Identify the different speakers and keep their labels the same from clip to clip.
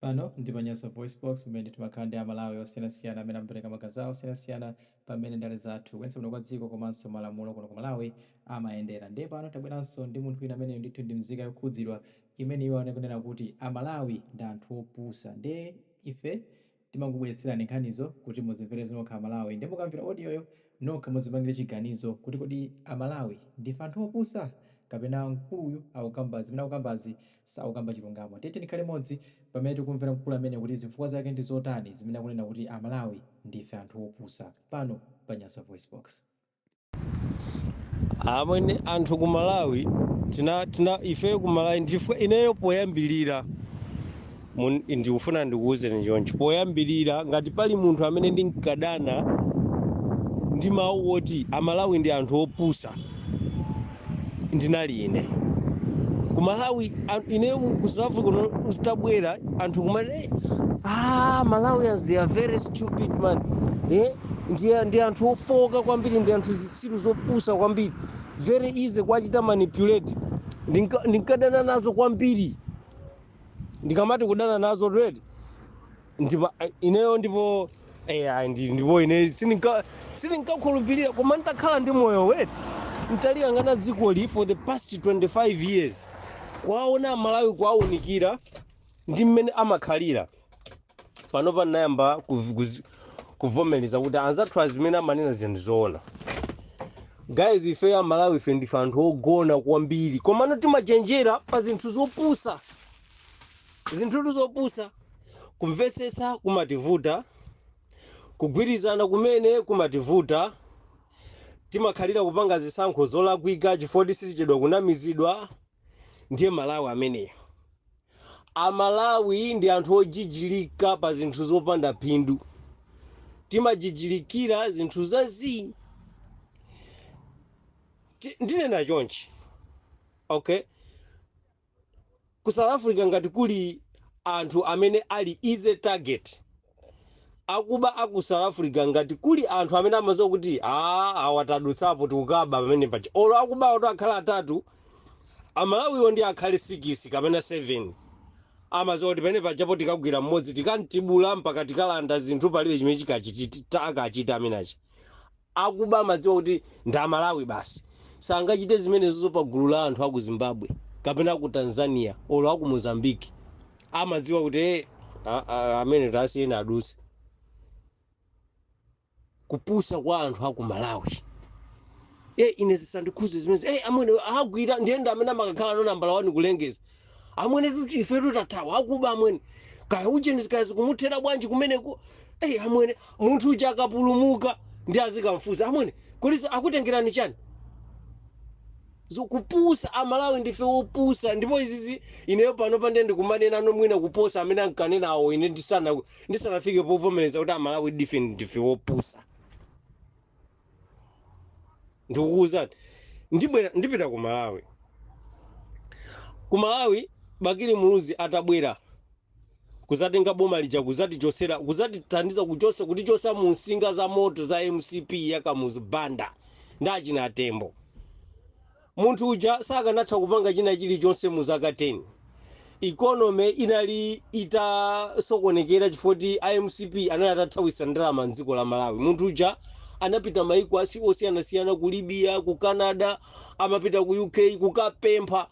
Speaker 1: Pano ndi pa Nyasa Voice Box, pamene timakhala ndi Amalawi osiyanasiyana amene amapereka maganizo awo osiyanasiyana pamene ndale zathu, kuyendetsa bwino kwa dziko komanso malamulo kuno ku Malawi amayendera. Ndiye pano tabweranso ndi munthu wina ameneyo ndithu ndi mzika yokhudzidwa imene iwo akunena kuti Amalawi ndi anthu opusa. Ndiye ife timangobweretserani nkhanizo kuti muzimvere nokha Amalawi. Ndiye mukamvera audioyo nokha muzipangire chiganizo kuti kodi Amalawi ndife anthu opusa kapena mkuluyu akukamba zimene akukambazi sakukamba chilungamo. Tiyeni tikhale limodzi pamene tikumvera mkulu amene kuti zifukwa zake ndi zotani zimene akunena kuti Amalawi ndife anthu opusa. Pano pa Nyasa Voice Box.
Speaker 2: Amwene, anthu ku Malawi tina ife ku Malawi ndife, ineyo poyambilira ndikufuna ndikuwuzeni chonchi: poyambilira, ngati pali munthu amene ndinkadana ndi mawu oti Amalawi ndi anthu opusa, ndinali ine. Ku Malawi ineyo ku South Africa kuno tabwera, anthu kumati, "Eh, ah, Malawians, they are very stupid, man. Eh, ndi anthu ofoka kwambiri, ndi anthu zitsiru zopusa kwambiri, very easy kuwachita manipulate." Ndinkadana nazo kwambiri. Ndikamati kudana nazo ready, ndipo ineyo ndipo ndipo ine sindinkakhulupirira, koma nditakhala ndi moyo weti, ntaliyang'ana dzikoli for the past 25 years, kwaona Amalawi, kuwaunikira ndi mmene amakhalira panopa, ndinayamba kuvomereza kuti anzathu azimene amanena zinthu zoona. Guys, ife Amalawi, ife ndife anthu ogona kwambiri, komano timachenjera pa zinthu zopusa, zinthutu zopusa. Kumvetsetsa kumativuta, kugwirizana kumene kumativuta. Timakhalira kupanga zisankho zolakwika chifukwa sitichedwa kunamizidwa. Ndiye Malawi ameneyo. Amalawi ndi anthu ojijilika pa zinthu zopanda phindu. Timajijilikira zinthu zazii. Ndinena chonchi, okay, ku South Africa ngati kuli anthu amene ali easy target, akuba aku South Africa, ngati kuli anthu amene amadziwa kuti a awa tadutsapo, tikukaba pamene paja, olo akubawo to akhala atatu, Amalawiwo ndi akhale 6 kapena 7, amadziwa kuti pamene pajapo tikagwira mmodzi, tikamtibula mpaka tikalanda zinthu, palibe chimene chikachita akachita amenachi. Akuba amadziwa kuti ndi Amalawi basi, sangachite zimenezozo pa gulu la anthu aku Zimbabwe kapena aku Tanzania olo aku Mozambique. Amadziwa kuti amene tasiyeni adutse. Kupusa kwa anthu aku Malawi! Ine zisandikhuze zimenezi. Amwene agwira, ndiyenda amene amakakhala no nambala 1 kulengeza, "Amwene, tuti ife tutathawa akuba amwene, kaya ujeni kaya zikumuthera bwanji kumeneko. Amwene." Munthu uja akapulumuka ndi azikamfunsa, "Amwene, kodi akutengerani chani?" Zikupusa. Amalawi ndife wopusa. Ndipo izizi ineyo pano pande ndikumanena no mwina kuposa amene ankanenawo ine ndisanafike povomereza kuti Amalawi ndife wopusa. Ndikukuwuzani, ndibwera, ndipita ku Malawi. Ku Malawi, Bakili Muluzi atabwera kuzatenga boma lija, kuzatichosera, kuzatithandiza kuchosa, kutichosa mu nsinga za moto za MCP ya Kamuzu Banda ndi achina Tembo, munthu uja sakanatha kupanga china chilichonse mu zaka 10. Economy inali itasokonekera chifukwa kuti iMCP anali atathawisa ndalama mdziko la Malawi. Munthu uja anapita maiko osiyanasiyana, ku Libya, ku Canada, amapita ku UK kukapempha.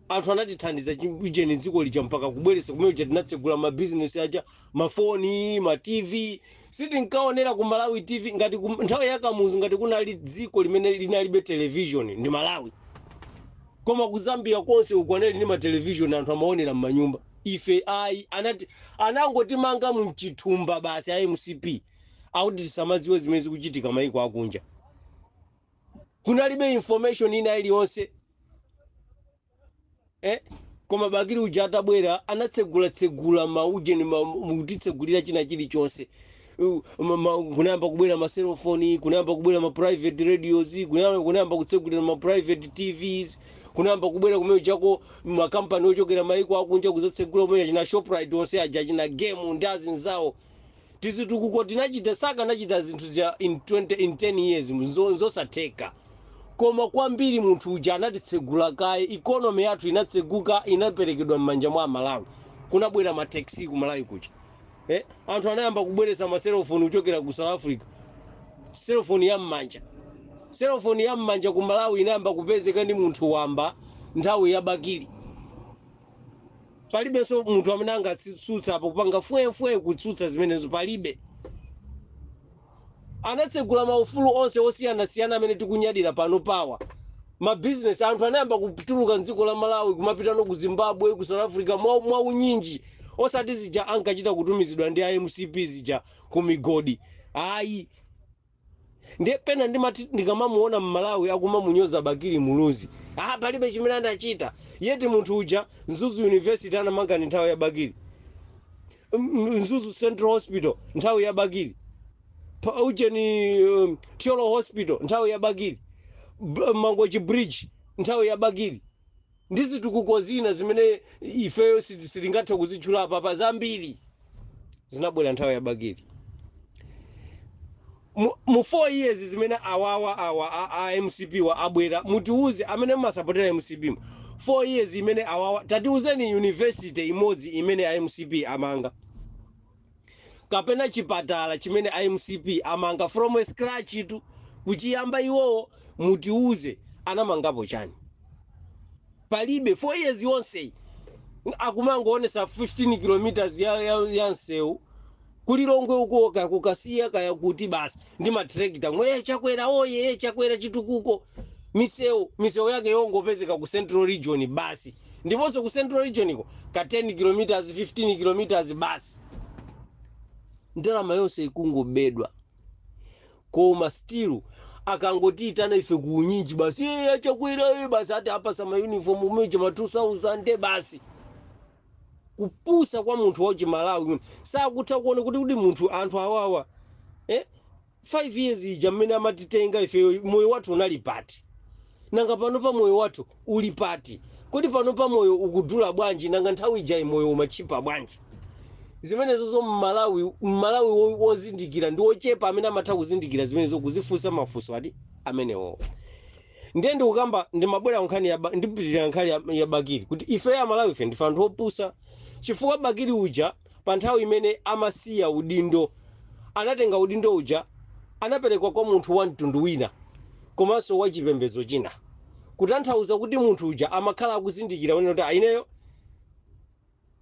Speaker 2: Anthu anatithandiza ujeni dziko lija mpaka kubweresa kumene uja. Tinatsegula mabizinesi aja, mafoni, ma TV. Sitinkaonera ku Malawi TV. Ngati nthawi ya Kamuzu, ngati kunali dziko limene linalibe television ndi Malawi. Koma ku Zambia konse uku anali ndi ma television, anthu amaonera m'manyumba. Ife ayi, anati anangotimanga mchithumba basi a MCP, akuti tisamadziwe zimene zikuchitika maiko akunja. Kunalibe information ina iliyonse. Koma Bakili uja atabwera anatsegulatsegula maujeni, kutitsegulira china chilichonse. Kunayamba kubwera ma cellphone, kunayamba kubwera ma private radios, kunayamba kutsegulira ma private TVs, kunayamba kubwera kumene chako makampani ochokera maiko akunja kuzatsegula kumene, china Shoprite onse aja, china Game ndi azinzawo. Tizitukuko tinachita, sakanachita zinthu zija in 20, in 10 years, nzosatheka. Koma kwambiri munthu uja anatitsegula kaye economy yathu, inatseguka, inaperekedwa m'manja mwa Amalawi. Kunabwera ma taxi ku Malawi kuja, eh? Anthu anayamba kubweretsa ma cellphone kuchokera ku South Africa. Cellphone ya m'manja, cellphone ya m'manja ku Malawi inayamba kupezeka ndi munthu wamba nthawi ya Bakili. Palibenso munthu amene angatsutsa apo, kupanga fwefwe kutsutsa zimenezo, palibe. Anatsegula maufulu onse osiyanasiyana amene tikunyadira pano pawa. Mabizinesi, anthu anayamba kutuluka mdziko la Malawi kumapitano ku Zimbabwe, ku South Africa mwa unyinji, osati zija ankachita kutumizidwa ndi a MCP zija ku migodi, ayi. Ndiye pena ndimati ndikamamuona Mmalawi akumamunyoza Bakili Muluzi, ah, palibe chimene anachita, yeti munthu uja Mzuzu University anamanga ndi nthawi ya Bakili, Mzuzu Central Hospital nthawi ya Bakili, ucheni Thyolo Hospital nthawi ya Bakili, Mangochi Bridge nthawi ya Bakili, ndi zitukuko zina zimene ifeyo sitingathe kuzitchula apa, zambiri zinabwera nthawi ya Bakili. Mu 4 years zimene awawa awa a MCP wa abwera, mutiuze amene mumasapotera MCP, 4 years imene awawa, tatiuzeni university imodzi imene a MCP amanga kapena chipatala chimene a MCP amanga from a scratch tu kuchiyamba iwowo. Mutiuze anamangapo chani? Palibe. 4 years yonse akumangoonesa 15 kilometers ya msewu kulilongwe uko, kaya kukasiya, kaya kuti, basi ndi matrekta mwe Chakwera oye, Chakwera chitukuko, misewu, misewu yake yongopezeka ku Central Region basi, ndiponso ku Central Region iko ka 10 kilometers, 15 kilometers basi. Ndalama yonse ikungobedwa, koma still akangotiyitana ife ku unyinji basi, "Eh, aChakwera, eh," basi ati apasa ma uniform umeja ma 2000 basi. Kupusa kwa munthu wa Chimalawi, sakutha kuona kuti munthu, anthu awawa, eh? 5 years ija mmene amatitenga ife, moyo wathu unali pati? Nanga pano pa moyo wathu uli pati? Kodi pano pa moyo ukudula bwanji? Nanga nthawi ija moyo umachipa bwanji? Zimenezozo Mmalawi wozindikira ndi wochepa amene amatha kuzindikira zimenezo, kuzifunsa mafunso ati amenewo. Ndiye ndikukamba, ndimabwera nkhani ya ndipitirira nkhani ya Bakili, kuti ife Amalawi ife ndife anthu opusa, chifukwa Bakili uja pa nthawi imene amasiya udindo, anatenga udindo uja anaperekwa kwa munthu wa mtundu wina komanso wa chipembedzo china, kutanthauza kuti munthu uja amakhala akuzindikira kunena kuti aineyo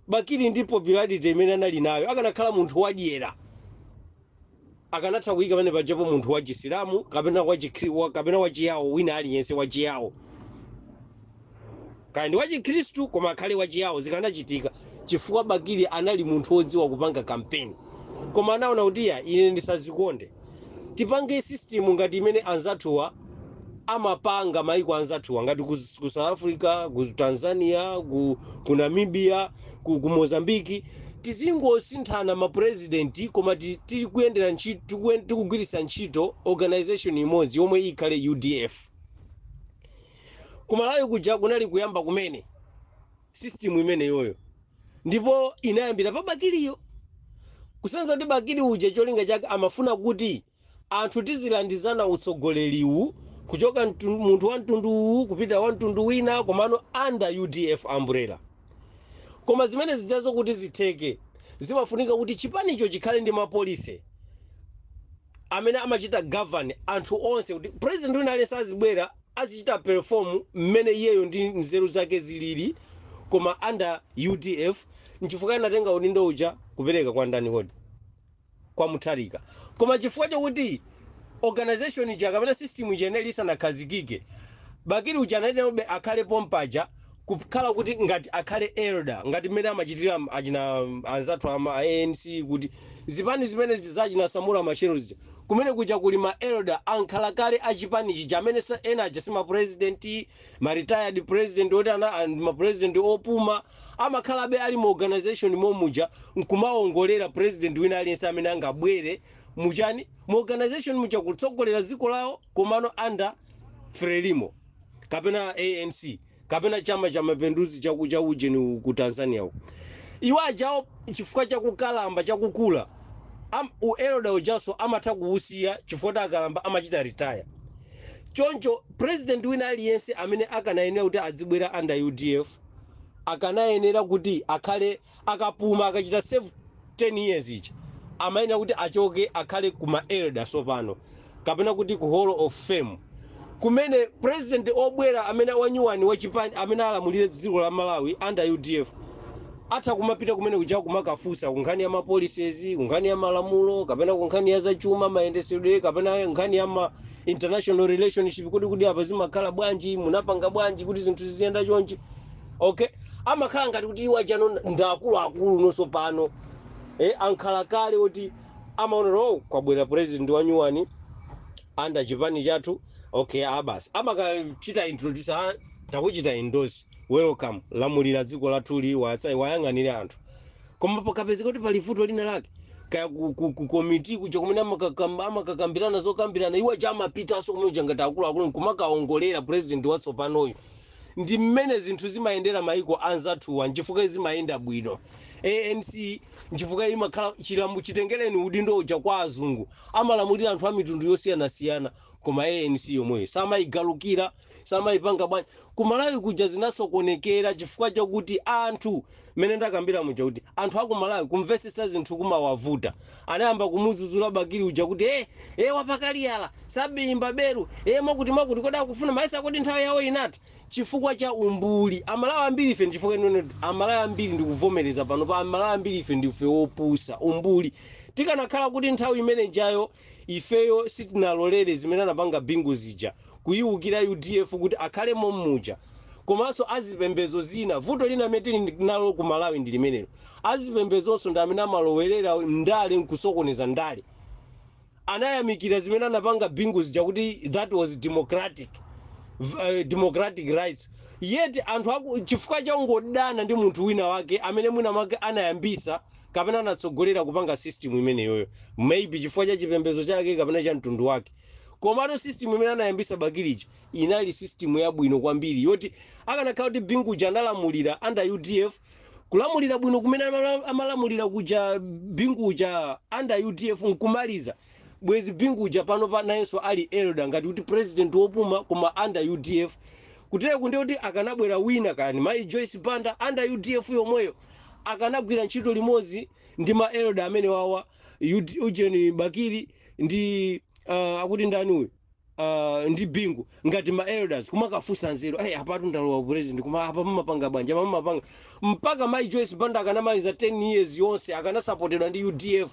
Speaker 2: Bakili ndi popularity imene anali nayo, akanakhala munthu wadyera akanatha kuyika pamene pajapo munthu wa Chisilamu kapena kapena wachiyawo, wina aliyense wachiyawo, kaya ndi wachikhristu koma akhale wachiyawo, zikanachitika, chifukwa Bakili anali munthu wodziwa kupanga kampeni. Koma anaona kuti ya, ine ndisazikonde, tipange system ngati imene anzathuwa amapanga, maiko anzathuwa ngati ku South Africa, ku Tanzania, ku Namibia, ku Mozambiki, tizingosinthana mapurezidenti koma tikuyendera ntchito, tikugwiritsa ntchito organization imodzi yomwe ikhale UDF. Kumalawi kuja kunali kuyamba kumene system imeneyoyo, ndipo inayambira pa Bakiliyo, kusenza kuti Bakili uja cholinga chake amafuna kuti anthu tizilandizana utsogoleriwu kuchoka munthu wa mtundu uwu kupita wa mtundu wina, komano under UDF umbrella. Koma zimene zijazo kuti zitheke, zimafunika kuti chipanicho chikhale ndi ma policy amene amachita govern anthu onse, kuti president wina aliyense azibwera azichita perform mmene iyeyo ndi nzeru zake zilili, koma under UDF. Nchifukwa anatenga udindo uja kupereka kwa ndani kodi? Kwa Mutharika. Koma chifukwa chokuti organization ija kapena system ija inali isanakhazikike, Bakili uja anaitenabe akhale pompaja, kukhala kuti ngati akhale elder, ngati mmene amachitira achina anzathu ama ANC, kuti zipani zimene zachina Samora Machel zija, kumene kuja kuli ma elder ankhala kale achipani chija, amene ena aja si ma president, ma retired president oti ana ma president opuma, amakhalabe ali mu organization momuja nkumawongolera president wina aliyense amene angabwere muchani, mu organization muja, kutsogolera dziko lawo, komano under Frelimo kapena ANC kapena Chama cha Mapinduzi cha ujeni ku Tanzania uko. Iwo ajawo chifukwa chakukalamba, chakukula, u elder ujaso amatha kuusiya chifukwa kuti akalamba amachita retire. Choncho president wina aliyense amene akanayenera kuti adzibwera under UDF Akanayenera kuti akhale akapuma, akachita serve 10 years ichi, amayenera kuti achoke, akhale kuma elder sopano, kapena kuti ku Hall of Fame, kumene president obwera amene wanyuwani wachipani amene alamulire dziko la Malawi under UDF atha kumapita kumene kuja kumakafunsa ku nkhani ya ma policies, ku nkhani ya malamulo, kapena ku nkhani ya zachuma, mayendesedwe, kapena nkhani ya ma international relationship, kuti apa zimakhala bwanji, munapanga bwanji kuti zinthu ziziyenda chonchi. Okay, amakhala ngati kuti iwo achano ndi akuluakulu nonso pano, ankhala kale oti amaona, "Oh, kwabwera president wanyuwani under chipani chathu." Okay, abasi amakachita introduce, "Ah, takuchita endorse, welcome, lamulira dziko lathuli, wayang'anire anthu." Koma pakapezeka kuti pali vuto lina lake, kaya ku komiti kuja kumene amakakambirana zokambirana, iwo aja amapitanso kumene kuja ngati akuluakulu nkumakaongolera president watsopanoyo. Ndi mmene zinthu zimayendera maiko anzathuwa, nchifukwa zimayenda bwino. ANC nchifukwa imakhala chilamu chitengereni udindo uja kwa azungu, amalamulira anthu a mitundu yosiyanasiyana, koma ANC yomweyo samayigalukira, samayipanga bwanji. Kumalawi kuja zinasokonekera chifukwa chakuti anthu, mmene ndakambira muja, kuti anthu aku Malawi kumvetsetsa zinthu kumawavuta. Anayamba kumudzudzula Bakili uja kuti wapakaliyala, sabimba beru, mwakuti mwakuti, kodi akufuna maisa, kodi nthawi yawo inati? Chifukwa cha umbuli. Amalawi ambiri ife, ndichifukwa inono Amalawi ambiri, ndikuvomereza pano pa, Amalawi ambiri ife ndife opusa, umbuli. Tikanakhala kuti nthawi imene ijayo ifeyo sitinalolere zimene anapanga Bingu zija, kuyiwukira UDF kuti akhale mommuja, komanso azipembezo zina, vuto lina amene tili nalo ku Malawi ndi limenelo, azipembezonso ndi amene amalowerera ndale nkusokoneza ndale. Anayamikira zimene anapanga Bingu zija kuti that was democratic rights, yet anthu aku, chifukwa changodana ndi munthu wina wake amene mwina mwake anayambisa kapena anatsogolera kupanga system imeneyoyo, maybe chifukwa cha chipembedzo chake kapena cha mtundu wake. Komatu system imene anayambisa Bakilija inali system yabwino kwambiri, yoti akanakhala kuti Bingu uja analamulira under UDF, kulamulira bwino kumene amalamulira kuja Bingu uja under UDF nkumaliza, bwezi Bingu uja pano pa nayenso ali elder, ngati kuti president wopuma koma under UDF. Kutero kunde kuti akanabwera wina, kani mayi Joyce Banda, under UDF yomweyo, akanagwira ntchito limodzi ndi ma elder amene wawa ujeni Bakili ndi akuti ndani uyu, ndi Bingu, ngati ma elders kumakafunsa nzeru, "Hey, apatu ndalowa president, koma apa mumapanga bwanji, apa mumapanga?" Mpaka mayi Joyce Banda akanamaliza 10 years yonse, akanasapotedwa ndi UDF.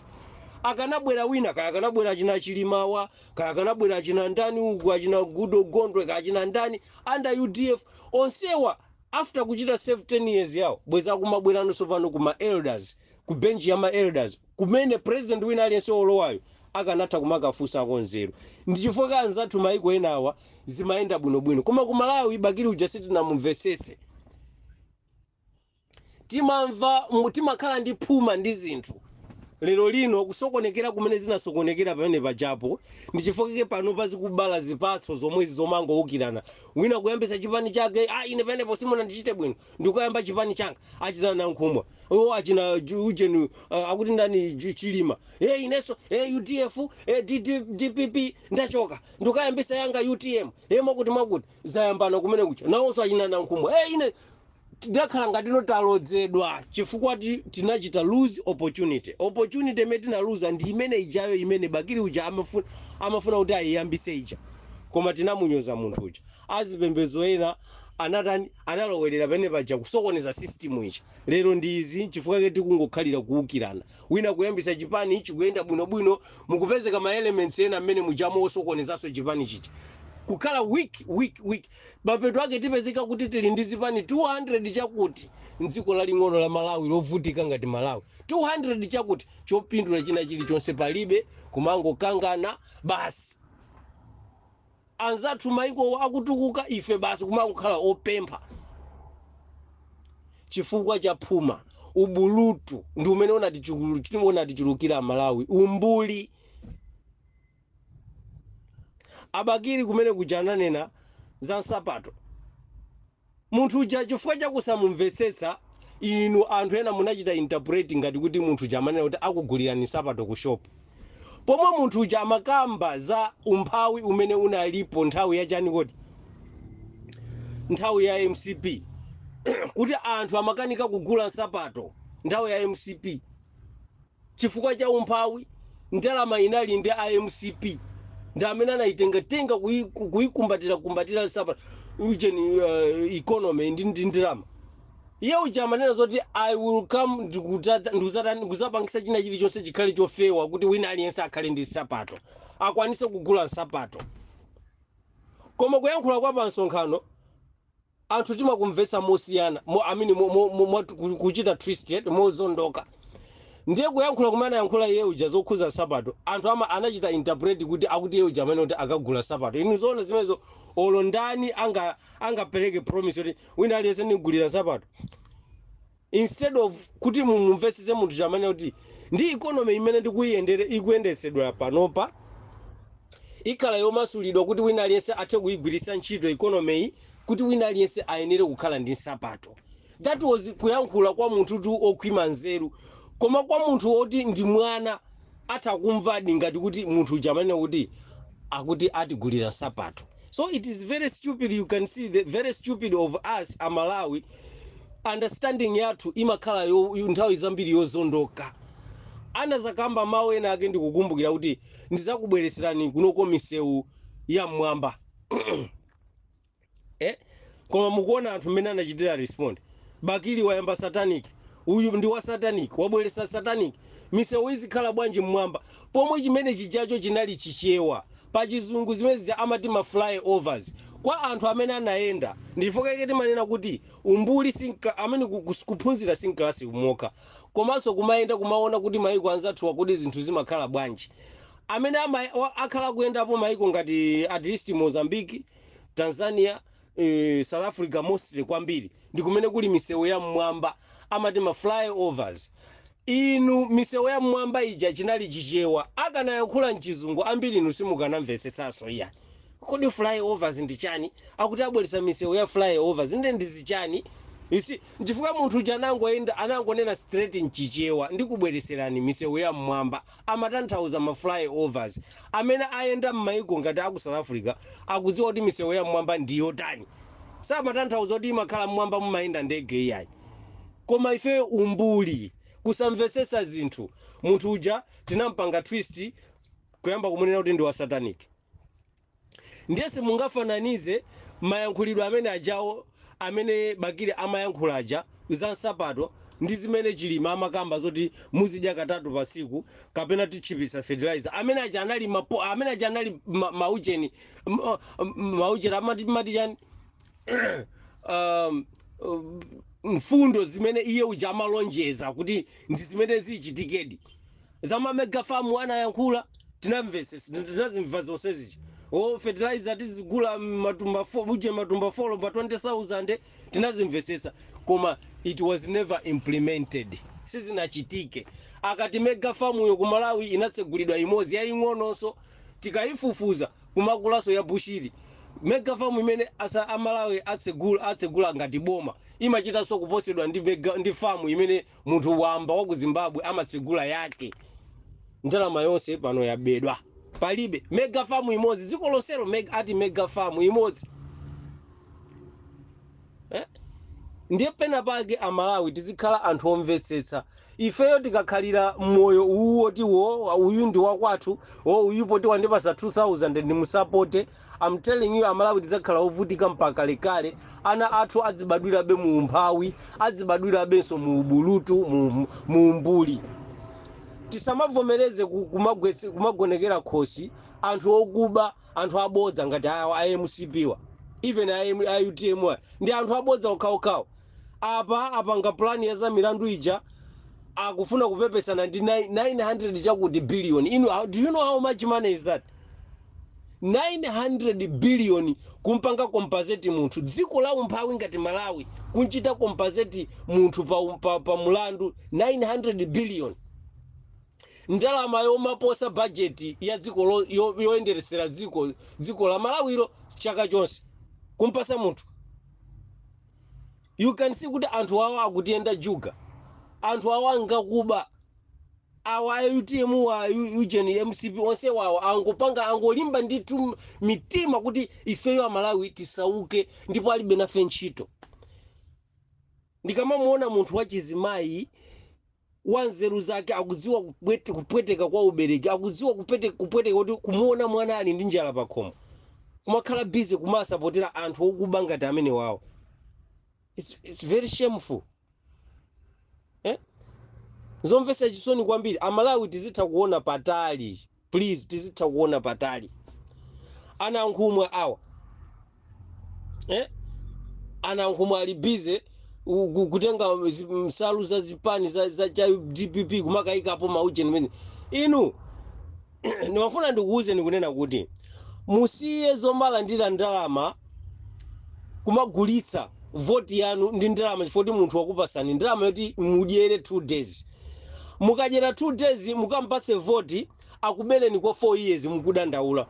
Speaker 2: Akanabwera wina, kaya akanabwera achina Chilimawa, kaya akanabwera achina ndani uku, achina Gudo Gondwe, kaya achina ndani, under UDF onsewa, after kuchita serve 10 years yawo, bweza kumabweranso pano kuma elders, ku bench ya ma elders, kumene president wina aliyense wolowayo akanatha kumakafunsako nzeru. Ndi chifukwa anzathu maiko enawa zimayenda bwinobwino, koma ku Malawi Bakili uja sitinamumvesese. Timamva timakhala ndi phuma ndi zinthu. Lero lino kusokonekera kumene zinasokonekera pamene pajapo, ndi chifukwa chake pano pazikubala zipatso zomwezi zomangowukirana, wina kuyambisa chipani chake, "Ah, ine pamenepo simunandichite bwino, ndikuyamba chipani changa." Achina Nankhumwa o, achina ujeni, akuti ndani, Chilima, "Inenso UDF, DPP ndachoka, ndikuyambisa yanga UTM, mwakuti mwakuti." Zayambana kumene kucha. Nawonso achina Nankhumwa, "Ine tidakhala ngati talodzedwa," chifukwa tinachita lose opportunity. Opportunity imene tinaluza ndi imene ijayo, imene Bakili uja amafuna kuti ayiyambise ija, koma tinamunyoza munthu uja. Azipembezo ena anatani? Analowerera pene paja kusokoneza system ija. Lero ndi izi, chifukwa chake tikungokhalira kuwukirana, wina kuyambisa chipani chikuyenda bwinobwino, mukupezeka ma elements ena mmene mujamo osokonezanso chipani chija kukhala weak, weak, weak. Mapeto ake tipezeka kuti tili ndi zipani 200 chakuti mdziko laling'ono la Malawi, lovutika ngati Malawi, 200 chakuti, chopindula china chilichonse palibe, kumangokangana basi. Anzathu maiko akutukuka, ife basi kumangokhala opempha chifukwa cha phuma. Ubulutu ndi umene unatichulukira Malawi, umbuli. Abakili kumene kuja ananena za nsapato munthu uja, chifukwa chakusamumvetsetsa inu anthu ena munachita interpret ngati kuti munthu uja amanena kuti akugulirani nsapato ku shop, pomwe munthu uja amakamba za umphawi umene unalipo nthawi yachani kodi, nthawi ya MCP. Kuti anthu amakanika kugula nsapato nthawi ya MCP chifukwa cha umphawi. Ndalama inali ndi iMCP, ndi amene anayitengatenga kuyikumbatira kumbatira nsapato ujeni, economy ndi ndalama. Iye uja amanena zoti, "I will come ndikuzapangisa china chilichonse chikhale chofewa kuti wina aliyense akhale ndi nsapato, akwanise kugula nsapato." Koma kuyankhula kwa pa msonkhano anthu timakumvetsa mosiyana, I mean, kuchita twisted, mozondoka. Ndiye kuyankhula kumene anayankhula iye uja zokhuza nsapato, anthu ama anachita interpret kuti akuti iye uja amene kuti akagula nsapato. Inu, zoona zimenezo? Olo ndani angapereke promise kuti wina aliyense ndigulira nsapato, instead of kuti mumumvetsetse munthu chamene kuti ndi economy imene ndikuyiyendere ikuyendetsedwa panopa ikhala yomasulidwa kuti wina aliyense athe kuyigwiritsa ntchito economy iyi, kuti wina aliyense ayenere kukhala ndi nsapato? That was kuyankhula kwa munthu tu okhwima nzeru. Koma kwa munthu woti ndi mwana atha kumvadi ngati kuti munthu uja amanena kuti akuti atigulira nsapato. So it is very stupid. You can see the very stupid of us Amalawi. Understanding yathu imakhala nthawi zambiri yozondoka. Anazakamba mawu ena ake, ndikukumbukira kuti, "Ndizakubweretserani kunoko misewu ya mmwamba," eh? Koma mukuona anthu mmene anachitira respond: "Bakili wayamba satanic, uyu ndi wa satanic, wabweretsa satanic, misewu izikhala bwanji mmwamba?" Pomwe chimene chijacho chinali Chichewa. Pachizungu zimene zija amati ma flyovers. Kwa anthu amene anayenda, ndifukwa chake timanena kuti umbuli amene kuphunzira si mkalasi mokha, komanso kumayenda, kumaona kuti maiko anzathu kuti zinthu zimakhala bwanji. Amene akhala kuyendapo maiko ngati at least Mozambique, Tanzania, South Africa mostly kwambiri ndi kumene kuli misewu ya mmwamba, amati ma flyovers. Inu, misewu ya mmwamba ija chinali Chichewa. Akanayankhula mchizungu, ambiri inu simukanamvetsetsanso. Iya, kodi flyovers ndi chani? Akuti abweretsa misewu ya flyovers, nde ndizichani isi? Nchifukwa munthu uja anangoyenda, anangonena straight mchichewa, "Ndikubweretserani misewu ya mmwamba," amatanthauza ma flyovers. Amene ayenda m'maiko ngati aku South Africa akudziwa kuti misewu ya mmwamba ndiyotani. Samatanthauza kuti imakhala mmwamba mumayenda ndege, iyayi. Koma ife umbuli, kusamvetsetsa zinthu, munthu uja tinampanga twist, kuyamba kumunena kuti ndi wa satanic. Ndiye simungafananize mayankhulidwe amene ajawo, amene Bakili amayankhula aja za nsapato, ndi zimene Chilima amakamba zoti muzidya katatu pa tsiku kapena tichipisa fertilizer. Amene aja anali amene aja anali maucheni, maucheni amati mati chani, mfundo zimene iye uja amalonjeza kuti ndi zimene zichitikedi. Za ma mega farm anayankhula, tinamvese, tinazimva zonse zichi. O, fertilizer tizigula matumba uje matumba 4 pa 20,000, tinazimvesesa. Koma it was never implemented, sizinachitike. Akati mega farm yo ku Malawi inatsegulidwa imodzi yaying'ononso, tikayifufuza kumakulaso ya Bushiri. Mega farm imene asa Amalawi atsegula ngati boma imachitanso kuposedwa ndi mega, ndi farm imene munthu wamba wa ku Zimbabwe amatsegula yake. Ndalama yonse pano yabedwa, palibe mega farm imodzi dziko lonselo. Ati mega farm imodzi, eh? Ndiye pena pake Amalawi tizikhala anthu omvetsetsa. Ifeyo tikakhalira moyo uwu woti wo uyu ndi wakwathu, wo uyu poti wandipasa 2000 ndimusapote, I'm telling you, Amalawi tidzakhala ovutika mpaka kalekale. Ana athu adzibadwirabe mu umphawi, adzibadwirabenso mu ubulutu, mu umbuli. Tisamavomereze kumagonekera khosi anthu okuba, anthu abodza ngati awa a MCP wa, even a UTM wa, ndi anthu abodza okhaokhawo. Apa apanga plan ya za milandu ija, akufuna kupepesana ndi 900 chakuti billion. Inu, do you know how much money is that? 900 billion kumpanga compensate munthu. Dziko la umphawi ngati Malawi, kunchita compensate munthu pa mulandu 900 billion, ndalama yomaposa bajeti ya dziko yoyenderesera dziko la Malawiro chaka chonse, kumpasa munthu. You can see kuti anthu awa akutiyenda juga, anthu awa angakuba awa a UTM wa ujeni MCP onse wawo angopanga, angolimba ndithu mitima kuti ifeyo Amalawi tisauke, ndipo alibe nafe ntchito. Ndikamamuona munthu wachizimayi wa nzeru zake, akudziwa kupweteka kwa ubereki, akudziwa kupweteka kuti kumuona mwana ali ndi njala pakhomo, kumakhala busy kumasapotera anthu okuba ngati amene wawo. It's very shameful, eh? Zomvetsa chisoni kwambiri. Amalawi, tizitha kuona patali, please, tizitha kuona patali. Anankhumwa awa, eh? Anankhumwa ali busy kutenga nsalu za zipani za cha DPP kumakayikapo maujeni mene. Inu, ndimafuna ndikuwuzeni kunena kuti musiye zomalandira ndalama, kumagulitsa voti yanu ndi ndalama, chifukwa kuti munthu wakupasani ndalama yoti mudyere 2 days. Mukadyera 2 days, mukampatse voti, akubereni kwa 4 years mukudandaula.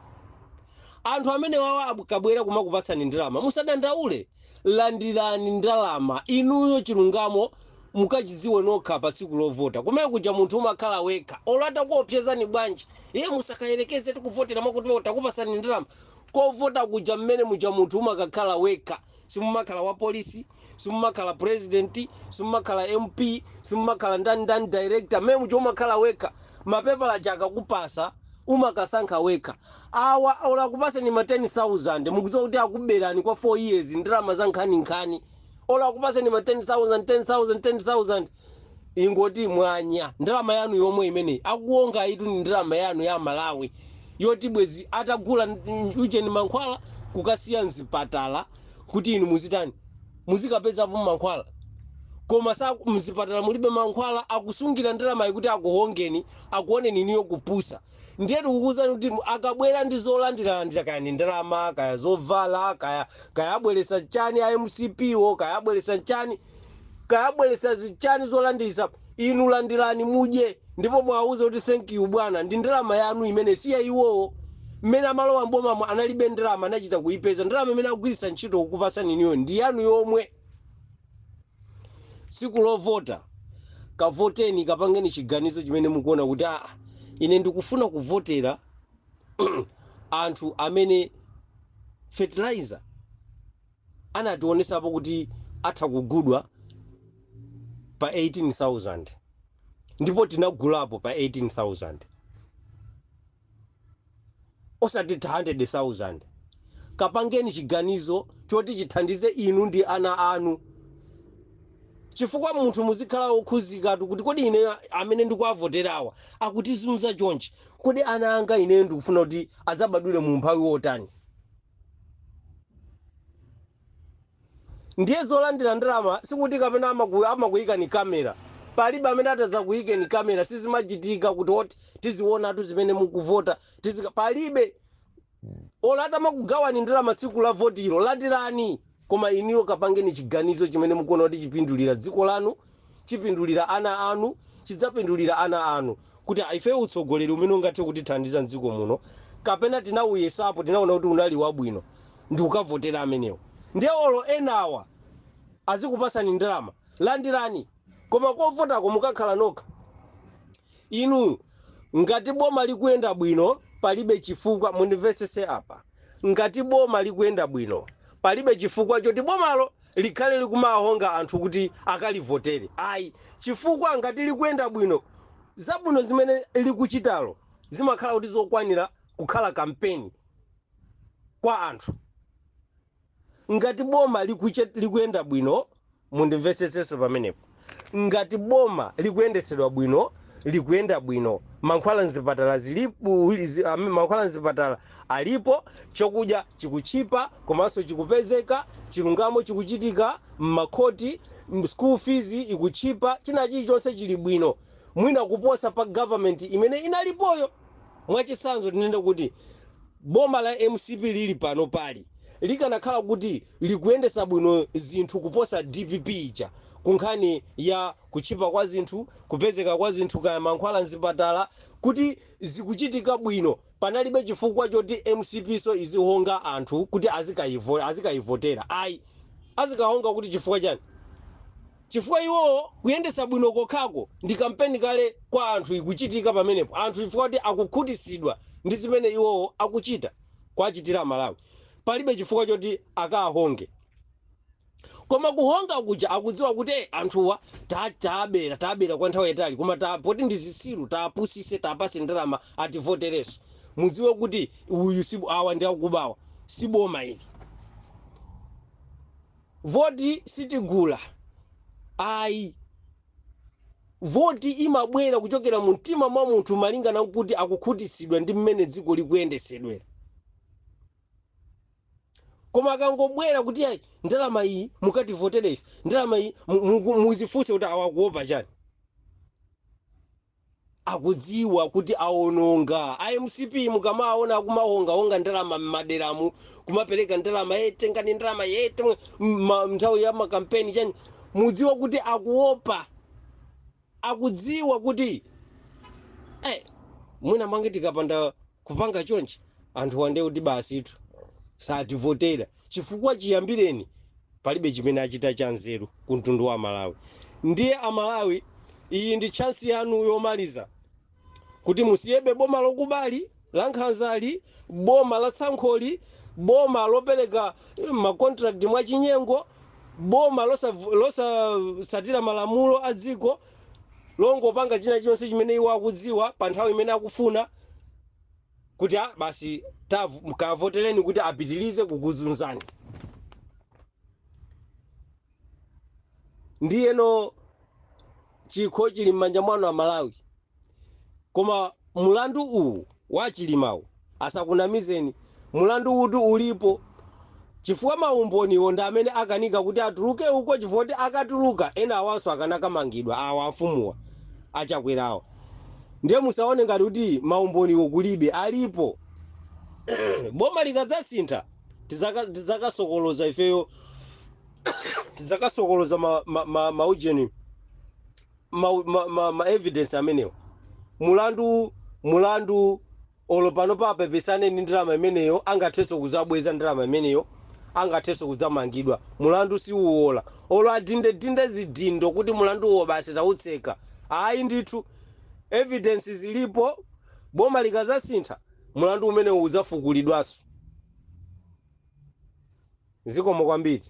Speaker 2: Anthu amene wawa akabwera kumakupatsani ndalama, musadandaule, landirani ndalama inuyo. Chilungamo mukachidziwe nokha pa tsiku lovota. Kumene kuja munthu umakhala wekha. Olo atakuopsezani bwanji, iye musakayerekeze tikuvotera mwakuti takupasani ndalama. Kovota kuja, mmene muja munthu umakakhala wekha. Simumakhala wa polisi, simumakhala president, simumakhala MP, simumakhala ndani ndani, director. Mmene muja umakhala wekha. Mapepala aja akakupasa, umakasankha wekha. Awa olo akupaseni ma 10,000, mukudziwa kuti akuberani kwa 4 years ndalama za nkhaninkhani. Olo akupaseni ma 10,000, 10,000, 10,000, ingoti mwanya ndalama yanu yomwe imeneyi akuwonga itu ni ndalama yanu ya Malawi yoti bwezi atagula ucheni mankhwala kukasiya mzipatala kuti inu muzitani, muzikapezapo mankhwala. Koma sa mzipatala mulibe mankhwala, akusungira ndalama kuti akuhongeni, akuoneni iniyo kupusa. Ndiye tikukuwuzani kuti akabwera ndi zolandiralandira, kaya ndi ndalama, kaya zovala, kaya abweresa chani a MCP wo, kaya abweresa chani, kaya abweresa zichani zolandirisa, inu landirani mudye, ndipo mwawuze kuti thank you bwana. Ndi ndalama yanu imene siya iwowo. Mmene amalowa mbomamo analibe ndalama, anachita kuipeza. Ndalama imene akugwiritsa ntchito kukupasani iniyo ndi yanu yomwe. Tsiku lovota kavoteni, kapangeni chiganizo chimene mukuona kuti aa, ine ndikufuna kuvotera anthu amene fertilizer anationesapo kuti atha kugudwa pa 18,000, ndipo tinagulapo pa 18,000, osati 100,000. Kapangeni chiganizo choti chithandize inu ndi ana anu, chifukwa munthu muzikhala wokhuzikatu kuti kodi ine amene ndikuavoterawa akutizunza chonchi, kodi ana anga ineyo ndikufuna kuti adzabadwire mu umphawi wotani? Ndiye zolandira ndalama, sikuti kapena amakuyikani kamera. Palibe amene atazakuyikeni kamera, sizimachitika kuti oti tizionatu zimene mukuvota tizika. Palibe. Olo atamakugawani ndalama tsiku la votilo, landirani, koma iniyo kapangeni chiganizo chimene mukuona kuti chipindulira dziko lanu, chipindulira ana anu, chidzapindulira ana anu, kuti ife utsogoleri umene ungathe kutithandiza mdziko muno, kapena tinawuyesapo, tinaona kuti unali wabwino, ndi kukavotera amenewo. Ndiye olo enawa azikupasani ndalama, landirani, koma kovotako mukakhala nokha inu. Ngati boma likuyenda bwino, palibe chifukwa, mundimvetsetse apa, ngati boma likuyenda bwino, palibe chifukwa choti bomalo likhale likumahonga anthu kuti akalivotere, ayi. Chifukwa ngati likuyenda bwino, zabwino zimene likuchitalo zimakhala kuti zokwanira kukhala kampeni kwa anthu. Ngati boma likuyenda bwino, mundimvetsetsenso pamenepo, ngati boma likuyendetsedwa bwino, likuyenda bwino, mankhwala mzipatala zilipo, mankhwala mzipatala alipo, chakudya chikuchipa komanso chikupezeka, chilungamo chikuchitika m'makhoti, school fees ikuchipa, china chilichonse chili bwino, mwina kuposa pa government imene inalipoyo. Mwachitsanzo, tinene kuti boma la MCP lili pano pali likanakhala kuti likuyendesa bwino zinthu kuposa DPP ija kunkhani ya kuchipa kwa zinthu, kupezeka kwa zinthu, kaya mankhwala mzipatala, kuti zikuchitika bwino, panalibe chifukwa choti MCP so izihonga anthu kuti azikayivotera, ayi. Azikahonga kuti chifukwa chani? Chifukwa iwowo kuyendesa bwino kokhako ndi kampeni kale kwa anthu ikuchitika pamenepo, anthu chifukwa kuti akukhutisidwa ndi zimene iwowo akuchita kwachitira Malawi, palibe chifukwa choti akahonge. Koma kuhonga kuja akudziwa kuti anthuwa tabera, tabera kwa nthawi yayitali, koma poti ndi zisilu, tapusise, tapase ndalama ativotereso. Mudziwe kuti uyu si awa ndi akubawa, si boma ili. Voti sitigula ayi, voti imabwera kuchokera mu mtima mwa munthu malingana nkuti akukhutitsidwa ndi mmene dziko likuyendesedwera. Koma akangobwera kuti ayi, ndalama iyi mukativotere ife, ndalama iyi, muzifunse kuti awakuopa chani. Akudziwa kuti aononga. IMCP mukamaona akumahongahonga ndalama m'maderamu, kumapereka ndalama, tengani ndalama, nthawi ya makampeni chani, mudziwa kuti akuopa, akudziwa kuti mwina mwange tikapanda kupanga chonchi anthu wande kuti basitu sativotera, chifukwa chiyambireni palibe chimene achita cha nzeru ku mtundu wa Malawi. Ndiye Amalawi, iyi ndi chance yanu yomaliza kuti musiyebe boma lokubali, la nkhanzali, boma la tsankholi, boma lopereka macontract mwachinyengo, boma losasatira malamulo a dziko, longopanga china chilichonse chimene iwo akudziwa pa nthawi imene akufuna, kuti basi kavotereni kuti apitilize kukuzunzani. Ndiyeno chikho chili m'manja mwanu Amalawi. Koma mulandu uwu wa Chilimawu asakunamizeni, mulandu utu ulipo, chifukwa maumboniwo ndi amene akanika kuti atuluke uko, chifukwa kuti akatuluka ena awanso akanakamangidwa, awa amfumuwa achakwerawa. Ndiye musaone ngati kuti maumboniwo kulibe, alipo. Boma likadzasintha tidzakasokoloza ifeyo, tidzakasokoloza maujeni, ma evidence amenewo. Mulandu olo pano papepesane ndi ndalama imeneyo, angathenso kuzabweza ndalama imeneyo, angathenso kudzamangidwa. Mulandu siuwola, olo adinde zidindo kuti mulandu uwo basi tautseka, ayi ndithu, evidence zilipo. Boma likazasintha mulandu umene udzafukulidwanso. Zikomo kwambiri.